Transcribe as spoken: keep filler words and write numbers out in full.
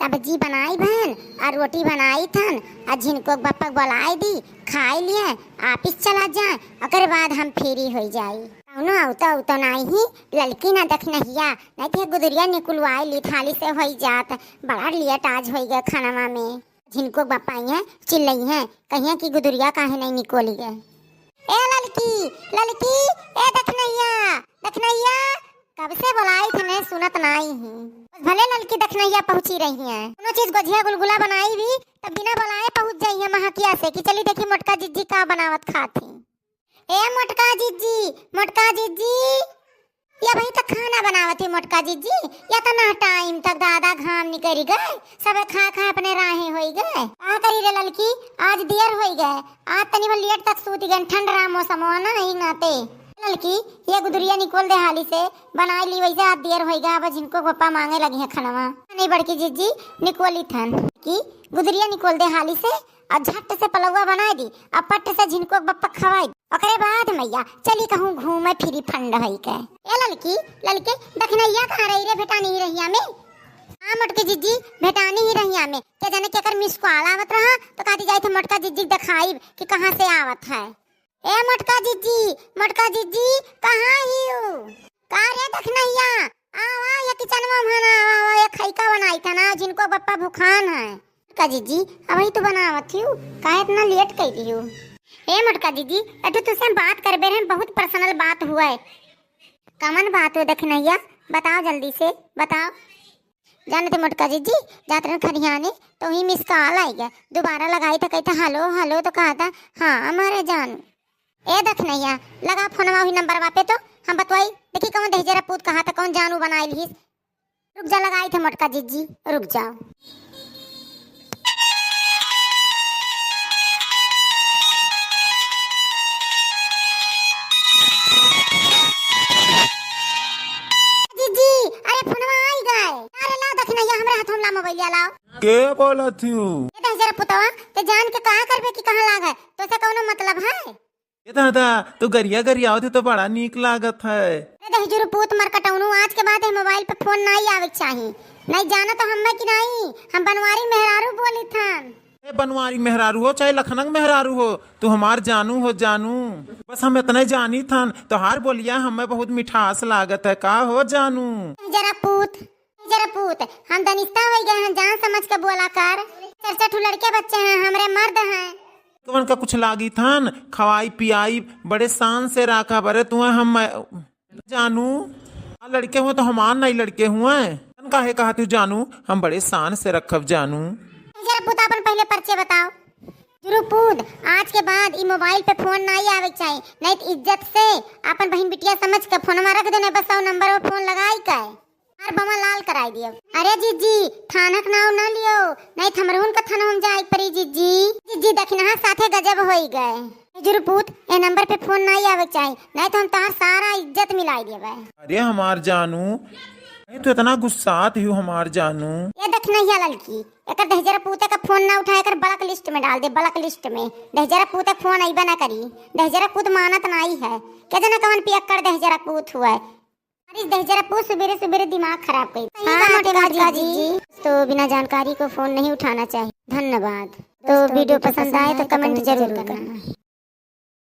सब्जी बनाई बहन, और रोटी बनाई थन, और झिनको के बप्पा के बोलाई दी, खाई लिए, ऑफिस चला जाए, ओकरे बाद हम फ्री होई जाई। कौनो अवतो अवतो नाही, ललकी ना दखनहिया, नहीं थे गुदुरिया निकुलवाई ली थाली से होई जात, बड़ा लेट आज होई गए खानवा में। झिनको के बप्पा आई हैं, चिल्लई हैं, कहिए कि गुदुरिया काहे नहीं निकोली गए। ए ललकी, ललकी, ए दखनहिया, दखनहिया, कब से बोलाई थे, मैं सुनत नाई ही। भले ललकी दखनहिया पहुँची रही हैं, कोनो चीज गोझिया गुलगुला बनाई भी, तब बिना बोलाए पहुँच जाई हैं महकिया से कि चली देखी मोटका जिज्जी का बनावत खात ही। ए मोटका जिज्जी, मोटका जिज्जी, या भाई तो खाना बनावत ही मोटका जिज्जी, या तो ना टाइम तक दादा घाम निकरी गए, सब खा खा अपने राहे होई गए। का करी रे ललकी, आज देर होई गए, आज तनी भर लेट तक सूती गए, ठंड रहा मौसम हो ना, यही नाते। ललकी, ये गुदुरिया निकोल दे हाली से, बनाई ली वैसे, आज देर होई गए, अब झिनको के बप्पा मांगे लगी हैं खानवा। नहीं बड़की जिज्जी, निकोली थन की गुदुरिया निकोल दे हाली से, और झट से पलौवा बनाई दी, और पट से झिनको के बप्पा खवाई दी। ओकरे बाद मैया चली कहूँ घूमे फिरी फंड होई के। ए ललकी, ललके, दखनहिया कहाँ रही रे, भेटानी ही रहिया में? हाँ मोटकी जिज्जी, भेटानी ही रहिया में। के जाने केकर मिस कॉल आवत रहा, तो कहती जाई थे मोटका जिज्जी के देखाइब कि कहाँ से आवत है। ए मोटका जिज्जी, मोटका जिज्जी, कहाँ ही हो? का रे दखनहिया, आवा ये किचनवा में ना, आवा, आवा, ये खैका बनाई था ना, झिनको के बप्पा भुखान है। मोटका जिज्जी, अबही तो बनावत ही हूँ, काहे इतना लेट कैली हूँ? ए मोटका जिज्जी, अठू तुझसे बात करबे रहे, बहुत पर्सनल बात हुआ है। कमन बात हो दखनहिया, बताओ जल्दी से, बताओ। जानते मोटका जिज्जी, जात रहन खरियाने, तो ही मिस कॉल आई गया, दोबारा लगाई था, कहता हेलो हेलो, तो कहा था हाँ हमारे जानू। ए दखनहिया, लगा फोनवा वही नंबरवा पे तो हम बतवाई, देखी कौन दहिजरा पूत कहा था, कौन जानू बनाई लिहिस। रुक जा, लगाई थे मोटका जिज्जी, रुक जाओ। जिज्जी, अरे फोनवा आई गए। अरे लाओ दखनहिया, हमरे हाथों में ला मोबाइलिया लाओ। के बोलत हूँ? ए दहिजरा पुतवा, ते जान के का करबे कि कहाँ लाग है? तो से कौनो मतलब है? ए दादा, तू गरिया गरियावत है तो बड़ा नीक लागत है। अरे दहिजरू पूत मर कटौनू, आज के बाद ए मोबाइल पे फोन नाई आवे के चाही। नाई जाना तो हम्मे कि नाई, हम बनवारी मेहरारू बोली थन। ए बनवारी मेहरारू हो चाहे लखनऊ मेहरारू हो, तू हमार जानू हो जानू। बस हम इतने जानी थन, तोहार बोलिया हमें बहुत मिठास लागत है। का हो जानू? जरा पूत, जरा पूत, हम दनिस्ता हो गए हैं, जान समझ के बोला कर। चार चार ठू लड़के बच्चे हैं, हमरे मर्द हैं। कवन का कुछ लागी थन, खवाई पियाई बड़े शान से राखा बरे तुहे हम जानू। आ लड़के हुए तो हमार नहीं लड़के हुए, तन काहे कहा तू जानू, हम बड़े शान से रखब जानू। जरा पूत अपन पहले परिचय बताओ। जरू पूत, आज के बाद ई मोबाइल पे फोन नाई आवे के चाही, नहीं तो इज्जत से अपन बहिन बिटिया समझ के फोनवा रख दे, नहीं बस सौ नंबर पे फोन लगाई के। हमार बमा लाल कराई दियो। अरे जिज्जी, थाना के नाव ना लियो, नहीं तो हमरहुन का थाना हम जाए परी जिज्जी। जिज्जी दखिनहा साथे गजब होई गए। जुरपूत, ए नंबर पे फोन नाई आवे के चाही, नहीं तो हम तोहार सारा इज्जत मिलाई देबे। अरे हमार जानू, नहीं तो इतना गुस्सात ही हमार जानू। ये दखिनहिया ललकी, एकर दहिजरा पूते का फोन ना उठाए, एकर ब्लैक लिस्ट में डाल दे, ब्लैक लिस्ट में। दहिजरा पूते फोन अइबे ना करी, दहिजरा पूत मानत नाई है। के जना कवन पियक्कड़ दहिजरा पूत हुआ। अरे इस दहिजरा पूत सुबेरे सुबेरे दिमाग खराब कई। सही हाँ, बात है मोटका मोटका जीजी। जीजी। तो बिना जानकारी को फोन नहीं उठाना चाहिए। धन्यवाद। तो दोस्तों, वीडियो वीडियो पसंद पसंद आए तो आए तो कमेंट कमेंट जरूर जरूर करना। करना।